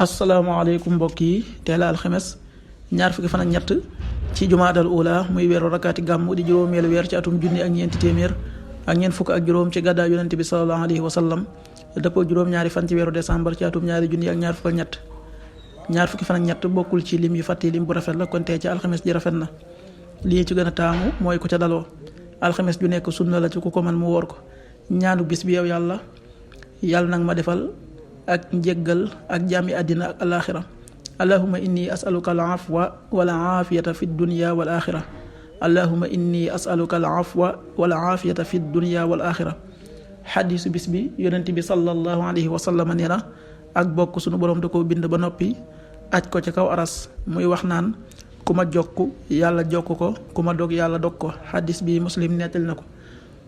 asalaamaaleykum mbokk yi tey la alxames ñaar fukki fan ak ñett ci jumaadal ula muy weeru rakkaati gàmm di juróomeelu weer ci atum junni ak ñeenti téeméer ak ñeent fukk ak juróom ci gàddaa yonente bi sallallahu alayhi wa sallam dëppoo juróom-ñaari fan ci weeru décembre ci atum ñaari junni ak ñaar fukk ak ñett ñaar fukki fan ak ñett bokkul ci lim yu fàtte lim bu rafet la kon tey ci alxames ji rafet na lii ci gën a taamu mooy ku ca daloo alxames ju nekk sunna la ci ku ko man mu woor ko ñaanu bis bi yow yàlla nag ma defal ak njéggal ak jaami àddina ak alaaxira allahuma inni asaluka al afwa wal aafiyata fi dunya wal axira allahuma inni asaluka al afwa wal aafiyata fi dunya wal axira xadiisu bis bi yonent bi sallallahu alayhi wa sallam nee na ak bokk sunu borom da koo bind ba noppi aj ko ca kaw aras muy wax naan ku ma jokk yàlla jokk ko ku ma dog yàlla dog ko xadiis bi muslim nettali na ko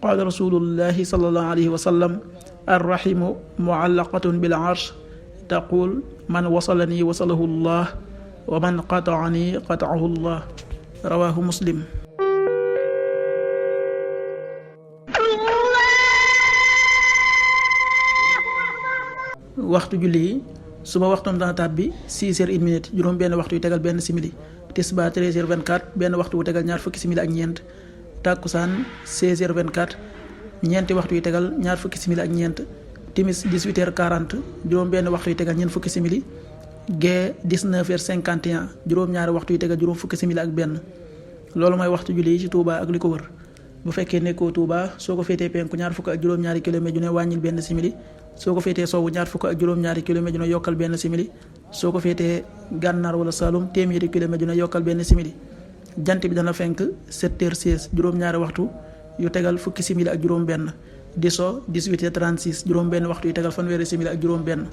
qaala rasulullahi sallallahu alayhi wa sallam arrahimu muallaqatun bil arsh taqul man wasalani wasalahu llah wa man qataani qataahu llah rawahu muslim. waxtu julli yi suba waxtoom dana tàbbi 6h01 juróom benn waxtu yu tegal benn simili tisbaar 13h24 benn waxtu wu tegal ñaar fukki simili ak ñeent takkusaan 16h24 ñeenti waxtu yu tegal ñaar fukki simili ak ñeent timis 18h40 juróom benn waxtu yu tegal ñeent fukki simili gee 19h51 juróom ñaari waxtu yu tegal juróom fukki simili ak benn loolu mooy waxtu julli yi ci Touba ak li ko wër bu fekkee nekkoo Touba soo ko féetee penku ñaar fukk ak juróom-ñaari kilomètre ju ne wàññil benn simili soo ko féetee sowwu ñaar fukk ak juróom-ñaari kilomètre ju ne yokkal benn simili soo ko féetee gànnaar wala Saloum téeméeri kilomètre ju ne yokkal benn simili jant bi dana fenk 7h16 juróom-ñaari waxtu yu tegal fukki simili ak juróom benn di so 18h36 juróom benn waxtu yu tegal fanweeri simili ak juróom benn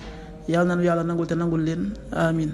yàlla nanu yàlla nangul te nangul leen amin